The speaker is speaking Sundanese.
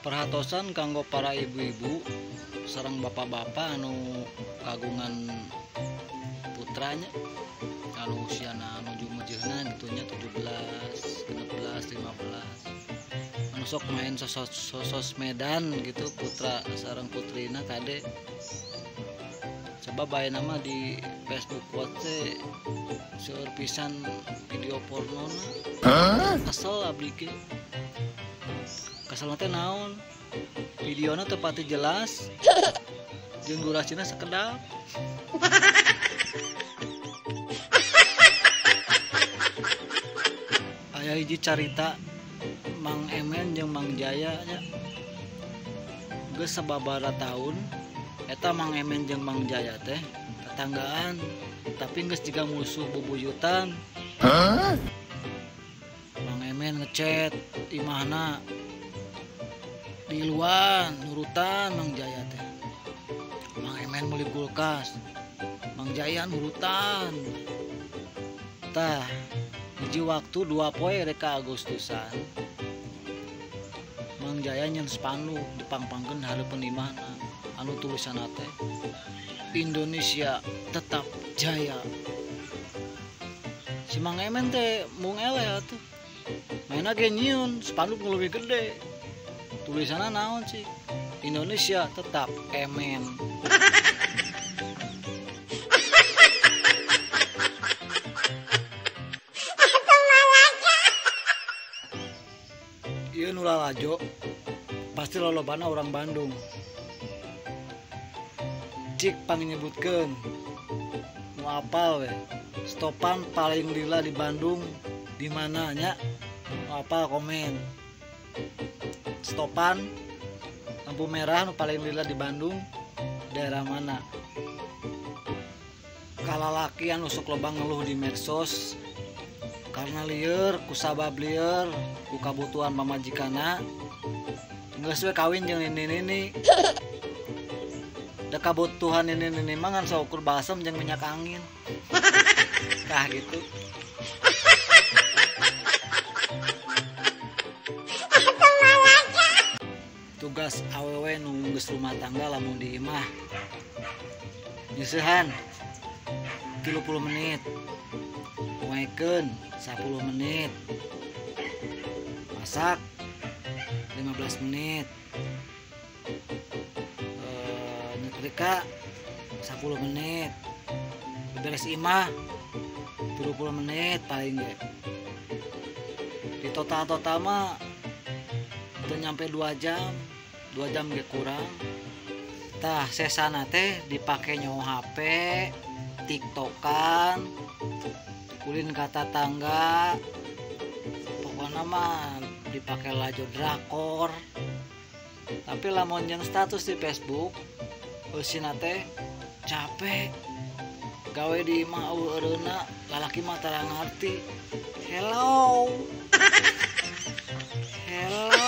Perhatosan kanggo para ibu-ibu sareng bapak-bapak anu kagungan putranya anu usiana nuju mejeuhna gitu nya 17, 16, 15 anu sok main sosmedan gitu putra sareng putrina kade. Coba bae nama di Facebook teh seueur pisan video porno na. Kesel abdi ge. Kesel teh naon? Videona teu pati jelas jeung durasina sekedap. Aya hiji carita Mang Emen jeung Mang Jaya nya. Geus sababaraha taun eta Mang Emen jeung Mang Jaya teh tetanggaan, tapi geus jiga musuh bubuyutan. Mang Emen ngechat imahna diluan nurutan Mang Jaya teh. Mang Emen meuli kulkas, Mang Jaya nurutan. Tah, hiji waktu 2 poe rek ka Agustusan, Mang Jaya nyen spanduk dipangpangkeun hareupeun imahna anu tulisanna teh Indonesia tetap jaya. Si Mang Emen teh mung eleh atuh. Mainna ge nyieun spanduk nu leuwih gede. Tulisanna naon sih? Indonesia tetap emen. Ieu nu lalajo pasti lolobana orang Bandung. Cik pangnyebutkeun nu apal we. Stopan paling lila di Bandung di mana nya? Nu apal komen. Stopan lampu merah nu paling lila di Bandung daerah mana? Kalalaki anu sok loba ngeluh di medsos karena lieur kusabab lieur ku kabutuhan pamajikanna geus we kawin jeung nini-nini. Da kabutuhan nini-nini mah ngan saukur balsem jeung minyak angin. Tah gitu. Tugas awewe nu geus rumah tangga lamun di imah nyeusehan 30 menit, moekeun 10 menit, masak 15 menit, nyetrika 10 menit, beres imah 30 menit paling ge. Di total-total mah teu nyampe 2 jam, 2 jam ge kurang. Tah sesana teh dipake nyaho HP, TikTokan, ulin ka tatangga, pokokna mah dipake laju drakor. Tapi lamun jeung status di Facebook eusina teh capek gawe di imah eueuh eureuna, lalaki mah tara ngarti. Hello. Hello.